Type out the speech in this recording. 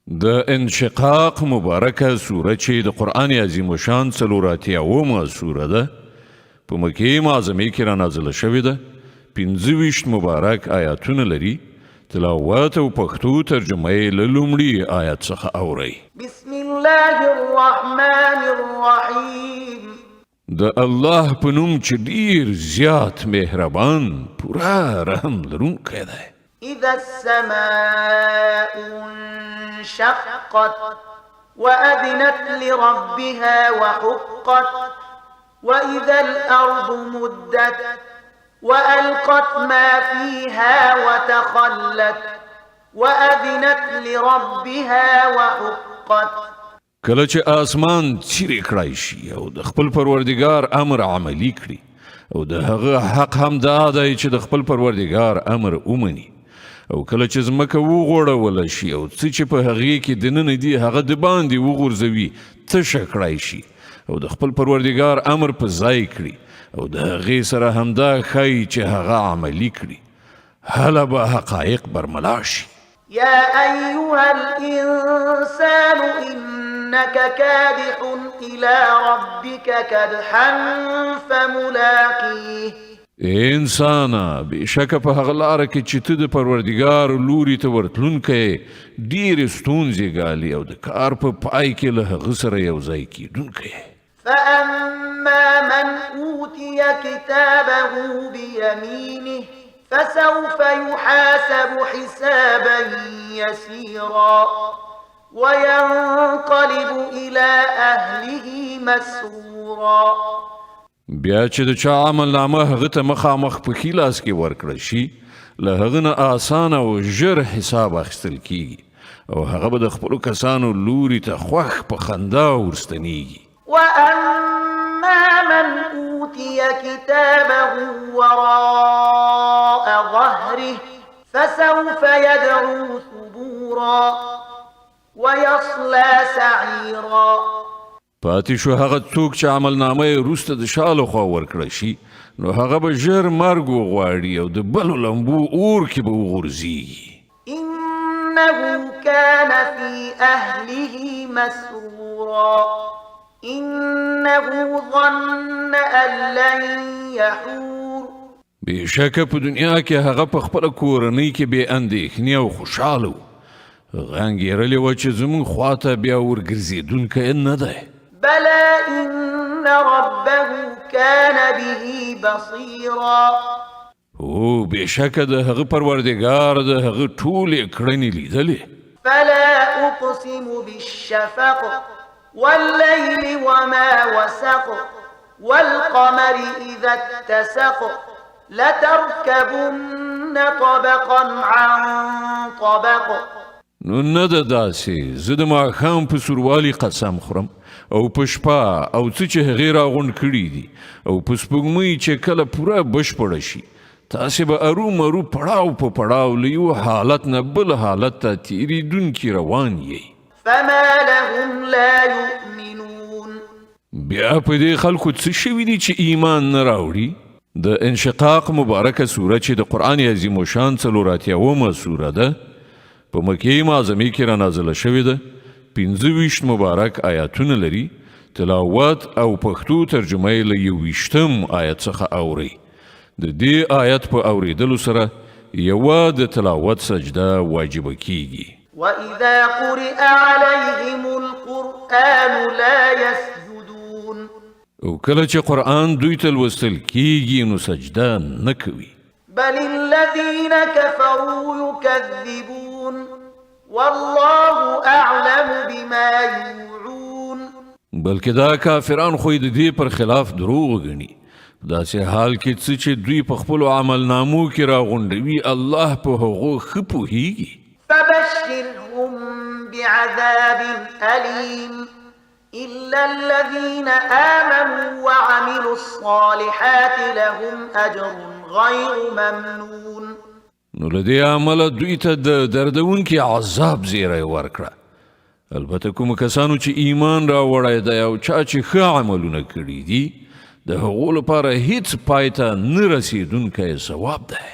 د انشقاق مبارکه سوره چې د قرآن عظیم شان 84مه سوره ده، په مکې معظمې کې را نازله شوې ده، 25 مبارک آیاتونه لري. تلاوت او پښتو ترجمه یې له لومړي آیت څخه اورئ. بسم الله الرحمن الرحیم. د الله په نوم چې ډیر زیات مهربان، پوره رحم لرونکی دی. إذا السماء انشقت وأذنت لربها وحقت وإذا الأرض مدت وألقت ما فيها وتخلت وأذنت لربها وحقت. کله چې آسمان څیرې کړای شي او د خپل پروردګار امر عملی کړي، او د هغه حق هم دا دی چې د خپل پروردګار امر ومني، او کله چې ځمکه وغوړول شي او څه چې په هغې کې دننه دي هغه د باندې وغورځوي، تشه کړای شي، او د خپل پروردګار امر په ځای کړي، او د هغې سره همدا ښایي چې هغه عملی کړي، هله به حقایق برملا شي. يا أيها الإنسان إنك كادح إلى ربك كدحا فملاقيه. انسانه، بېشکه په هغه لاره کې چې ته د پروردګار لوري ته ورتلونکی یې ډېرې ستونزې ګالي، او د کار په پای کې له هغه سره یو ځای کېدونکی یې. فأما من أوتي كتابه بيمينه فسوف يحاسب حسابا يسيرا وينقلب إلى أهله مسرورا. بیا چې د چا عمل نامه هغه ته مخامخ په ښي لاس کې ورکړل شي، له هغه نه اسانه او ژر حساب اخیستل کیږي، او هغه به د خپلو کسانو لوري ته خوښ په خندا ورستنیږي. وأما من أوتي كتابه وراء ظهره فسوف يدعو ثبورا ويصلى سعيرا. پاتې شو هغه څوک چې عمل نامه یې وروسته د شا لخوا ورکړه شي، نو هغه به ژر مرګ وغواړي او د بلو لمبو اور کې به وغورځیږي. إنه كان في أهله مسرورا. إنه ظن أن لن يحور. بېشکه په دنیا کې هغه په خپله کورنۍ کې بې اندېښنې او خوشحاله و. هغه انګېرلې وه چې زموږ خواته بیا ورګرځېدونکی نه دی. بلى إن ربه كان به بصيرا. هو، بېشکه د هغه پروردګار د هغه ټولې کړنې لیدلې. فلا أقسم بالشفق والليل وما وسق والقمر إذا اتسق لتركبن طبقا عن طبق. نو نه ده داسې، زه د ماښام په سوروالي قسم خورم، او په شپه او څه چې هغې راغونډ کړي دي، او په سپوږمۍ چې کله پوره بشپړه شي، تاسې به ارومرو پړاو په پړاو له یو حالت نه بل حالت ته تېرېدونکي روان یئ. فما لهم لا يؤمنون. بیا په دې خلکو څه شوي دي چې ایمان نه راوړي؟ د انشقاق مبارکه سوره چې د قرآن عظیم شان 84مه سوره ده، په مکې معظمې کې را نازله شوې ده، 25 مبارک آیاتونه لري. تلاوت او پښتو ترجمه یې له 21 آیت څخه اورئ. د دې آیت په اورېدلو سره یوه د تلاوت سجده واجبه کیږي. وإذا قرئ عليهم القرآن لا يسجدون. او کله چې قرآن دوی ته لوستل کیږي نو سجده نه کوي. بل الذين كفروا يكذبون والله أعلم بما يوعون. بلکې دا کافران خو یې د دې پر خلاف دروغ ګڼي، په داسې حال کې څه چې دوی په خپلو عملنامو کې راغونډوي الله په هغو ښه پوهیږي. فبشرهم بعذاب أليم إلا الذين آمنوا وعملوا الصالحات لهم أجر غير ممنون. نو له دې امله دوی ته د دردونکي عذاب زیری ورکړه. البته کوم کسانو چې ایمان راوړی دی او چا چې ښه عملونه کړي دي، د هغو لپاره هیڅ پای ته نه رسېدونکی ثواب دی.